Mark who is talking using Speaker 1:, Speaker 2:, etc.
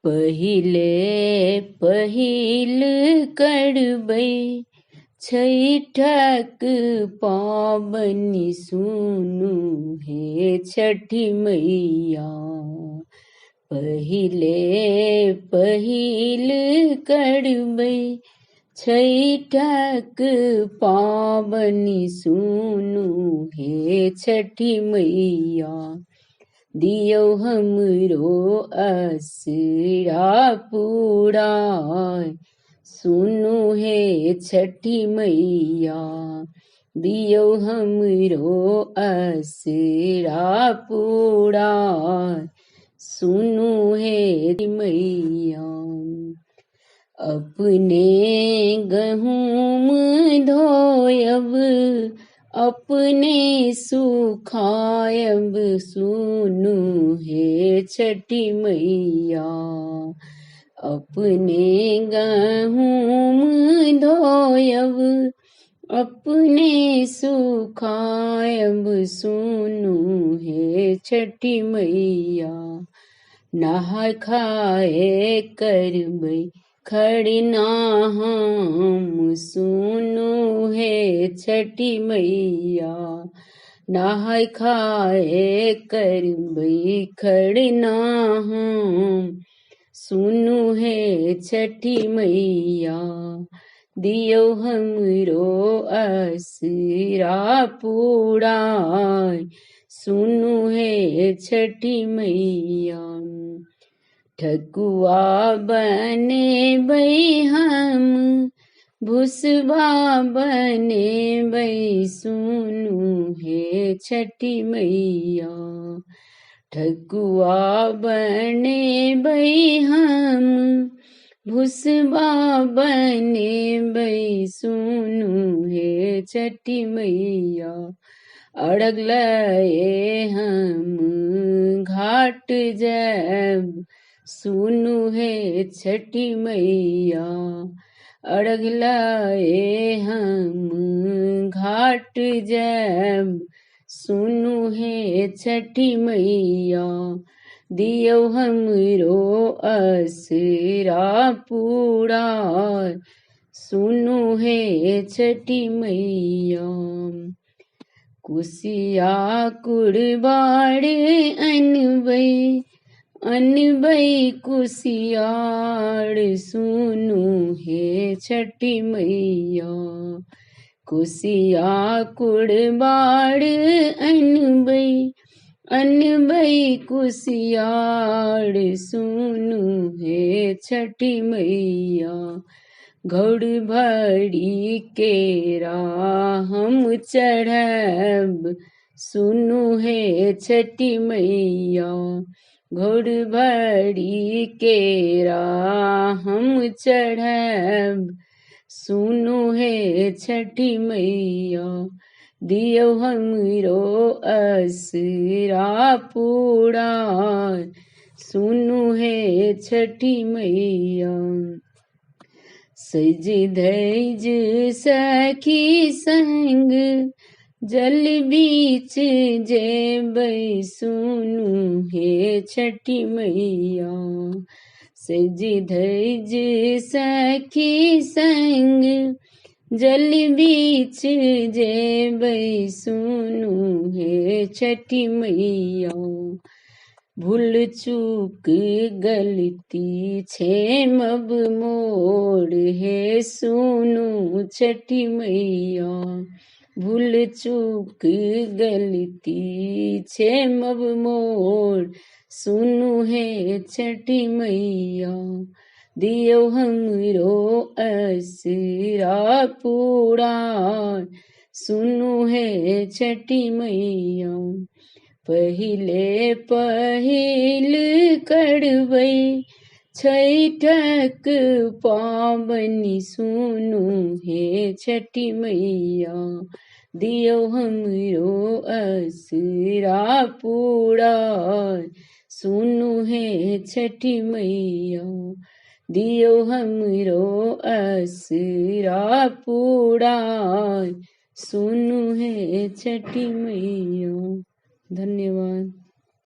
Speaker 1: पहिले पहिल करबै छैठक पाबनि सुनू हे छठि मैया। पहिले पहिल करबै छैठक पाबनि सुनू हे छठि मैया। दियौ हमरो असरा पुराय सुनू हे छठि मैया। दियौ हमरो असरा पुराय सुनू हे मैया। अपने गहूँम धोयब अपने सुखायब सुनू हे छठि मैया। अपने गहूँम धोयब अपने सुखायब सुनू हे छठि मैया। नहाय खाय करबै खरना हम सुनू हे छठि मैया। नहाय खाय करबै खरना हम सुनू हे छठि मैया। दियौ हमरो असरा पुराय सुनू हे छठि मैया। ठकुआ बनेबै हम भुसबा बनेबै सुनू हे छठि मैया। ठकुआ बनेबै हम भुसबा बनेबै सुनू हे छठि मैया। अर्घ लए हम घाट जायब सुनू हे छठि मैया। अर्घ लए हम घाट जायब सुनू हे छठि मैया। दियौ हमरो असरा पुराय सुनू हे छठि मैया। कुसिया कुरबार अनबै अनबै कुसियार सुनू हे छठि मैया। कुसिया कुरबार अनबै अनबै कुसियार सुनू हे छठि मैया। घौर भरि केरा हम चढ़ायब सुनू हे छठि मैया। घौर भरि केरा हम चढ़ायब सुनू हे छठि मैया। दियौ हमरो असरा पुराय सुनू हे छठि मैया। सजि धैज सखी संग जल बीच जेबै सुनू हे छठि मैया। सजि धैज सखी संग जल बीच जेबै सुनू हे छठि मैया। भूल चूक गलती छेमब मोर हे सुनू छठि मैया। भूल चूक गलती छेमब मोर सुनू हे छठि मैया। दियौ हमरो असरा पुराय सुनू हे छठि मैया। पहिले पहिल करबै छैठक पाबनि सुनू हे छठि मैया। दियौ हमरो असरा पुराय सुनू हे छठि मैया। दियौ हमरो असरा पुराय सुनू हे छठि मैया। धन्यवाद।